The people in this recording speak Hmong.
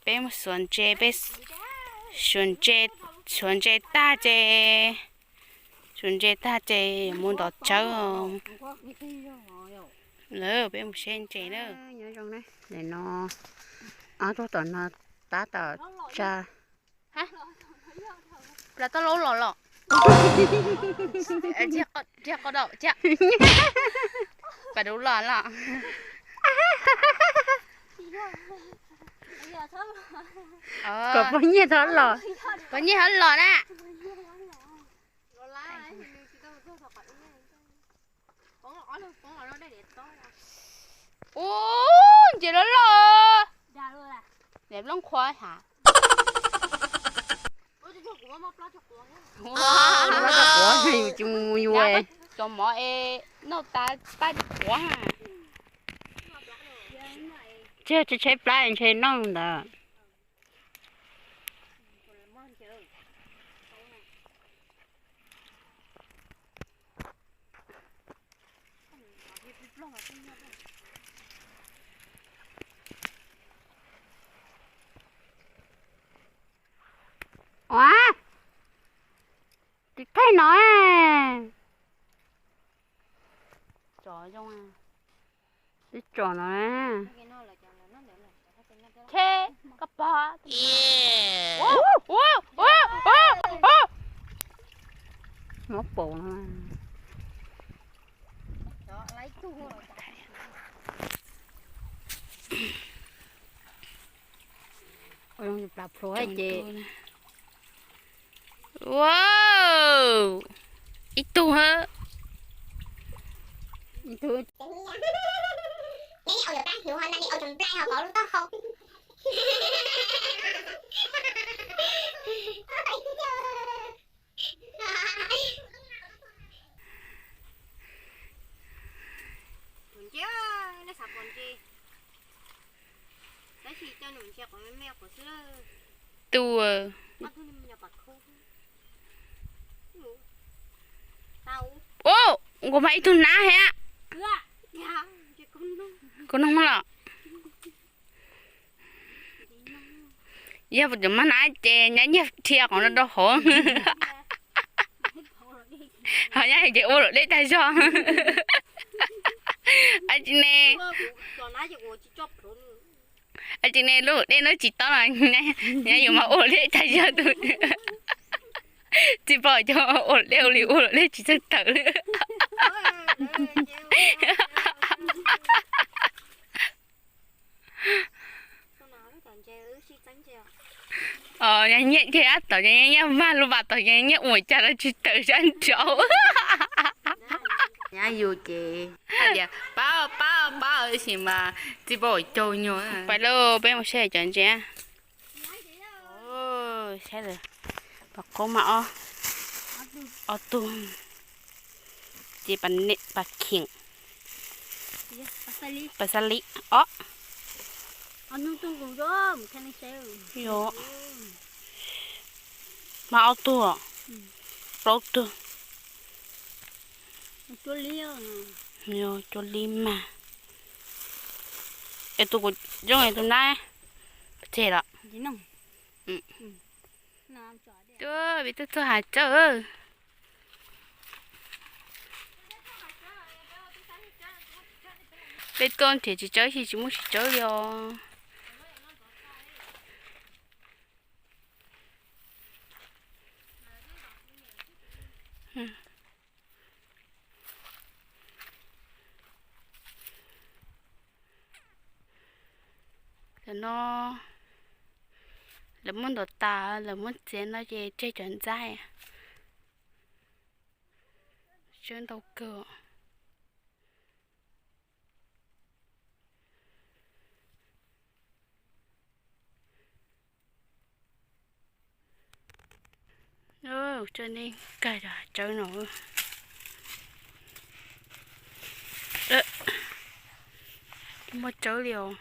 Peb mus xuas ntses, peb xuas ntses, xuas ntses tag ces, xuas ntses tag ces mus ntov tsawb. Lawv peb mus saib ntses na. Nyob zoo na, no ob tug tom no tab tom tsa. Plas tau los los. Ntsia qhov daum cia. Plas dub los los. Kom pog nyiaj txhob los. Pog nyiaj txhob los na. Ub, ntses loj loj. Daim nplooj qhuav ha. Yus tsis mus yus cov mov es noj tas pab quav. Tsis tsheb plab ntshe noj ntawd. Ua, tiv thaiv no. Twb tsom no. Che, koj pog. Mob paum no. Plas plhuav ces. Wow, ib tug hab. Ib tug. Tus, ub, nkaus mas ib tug nab he. Kub noog los. Yog cov mab nab ces nyab nyiag dhia qhov no rau hauv. Ho nyab ces ua luam dej tag zog. Ab tsi ne, ab tsi ne, lub luam dej no tsis tob los nyab yuav mas ua luam dej tag zog tus. Tsis pom cov ua luam dej ua li ua luam dej tsis txawj tawm li. Nyab nyiaj ces ab tom ces nyab nyiaj vag lub vas tom ces nyab ua cas los tsis tawm sab nraud. Nyab yus ces tias pab pab pab tab sis mas tsis pom caug nyuag. Pais lauj, peb mus saib cov ntses. Saib lawm, pas qoob mas ob, ob tug, ces pas kheem, pas xab li ob. Mas ob tug, plaub tug. Yog cua li mas. Es tus kuv zoo es tus nab tseg los. Peb tuaj txog hav tsawb. Peb tuaj nrhiav txiv tsawb xyov tsis muaj txiv tsawb li os. Tam no lawv muab ntov tas, lawv muab txiav no ces tseg cov ntxaib. Tsawb ntau kawg. Tso nej kawg cov tsawb no. Tsis muaj tsawb li os.